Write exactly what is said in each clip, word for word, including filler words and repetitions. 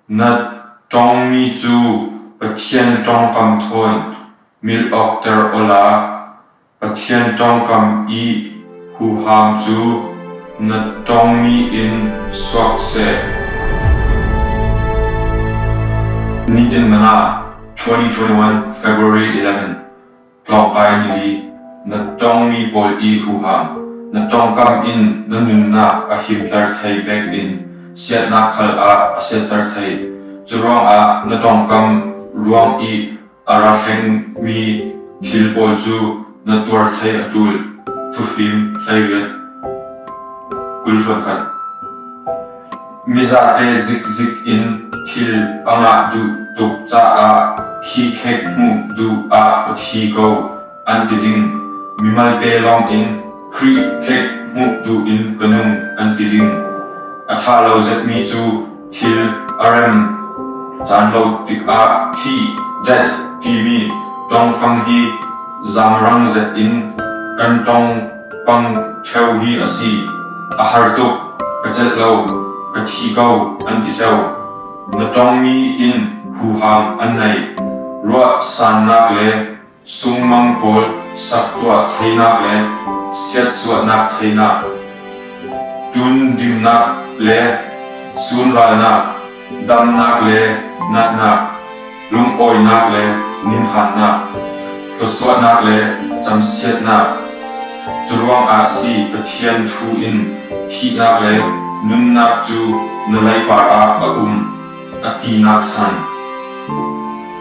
Na ṭawngmi cu Pathian ṭongkam thawn mil awkter awla, Pathian ṭongkam i huham cu na ṭawngmi in suak seh. Nitin Manga, twenty twenty-one, February eleven. Tlawngkai nili. Na ṭawngmi pawl i huham. Na ṭongkam in na nunnak a himter thei vekin siatnak khal ah a siatter thei. Curuangah na ṭongkam ruang i a ra thlengmi thil pawl cu na tuar thei a ṭul. Thufim hleiriat kul hluan khat. Mizate zikzik in thil a ngah duh tuk caah khi khek hmuh duh ah ka thi ko an ti ding. Mimalte lawng in Khrih khek hmuh duh in ka nung an ti ding. A ṭha lo zetmi cu thil a rem caan lo tikah thih, death, timi ṭongfang hi zamrang zet in kan ṭong pang ṭheo hi a si. A har tuk, ka celh lo, ka thi ko an ti ṭheo. Na ṭongmi in huham an nei. Ruahsannak le sungmang pawl saktuah theinak le siatsuahnak theinak, tundimnak le sunralnak, damnak le natnak, lungawinak le ninghannak, hluasuahnak le camsiatnak. Curuangah si Pathian thu in thihnak le nunnak cu na leipar ah a um, a tinak san.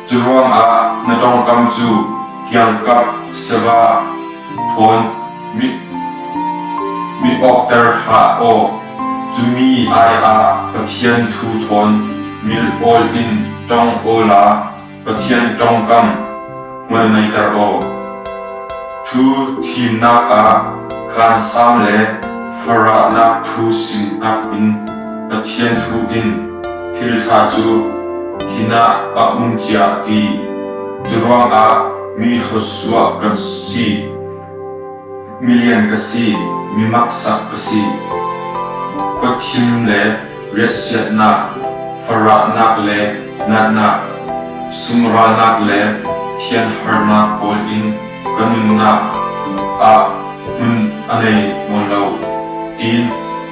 Curuangah na ṭongkam cu kiangkap seva thawn mi, mi awkter hlah aw. Cumi ai ah Pathian thu thawn mil awl in ṭong awla Pathian ṭongkam hmualmeiter aw. Thu thimnak ah khansam le farahnak thu sim hnakin Pathian thu in thil ṭha cu hinah a um cia a ti. Curuangah mi hluasuah ka si, milian ka si, mi maksak ka si. Khuathim le riahsiatnak, farahnak le natnak, sungralnak le thianharnak pawl in ka nunnak ah hmun a nei nawn lo, tiin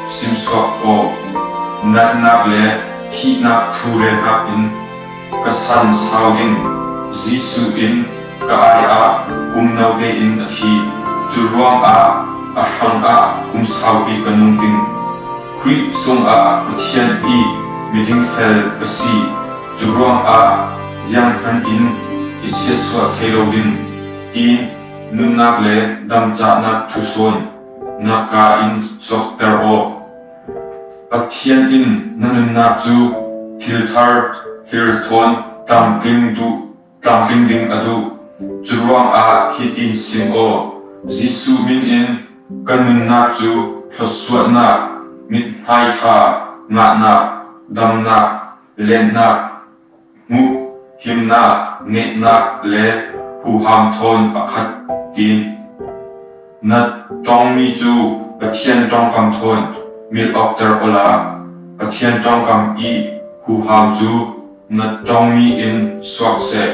simsuak aw. Natnak le thihnak thu rel hnakin ka san sau ding. Jesuh in ka ai ah kum no tein a thi. Curuangah a hrangah kum saupi ka nung ding. Khrih sungah Pathian i miding fel ka si. Curuangah zianghman in i siatsuah thei lo ding, tiin nunnak le damcahnak thusawn na ka in suakter aw. Pathian in na nunnak cu thil thar hlir thawn tlamtling duh, tlamtling ding a duh. Curuangah hitin sim aw: Jesuh min in ka nunnak cu hluasuahnak, mithmai ṭha ngahnak, damnak, lennak, hmuhhimnak, nehnak le huham thawn a khat, tiin. Na ṭongmi cu Pathian ṭongkam thawn mil awkter awla, Pathian ṭongkam i huham cu na ṭongmi in suak seh.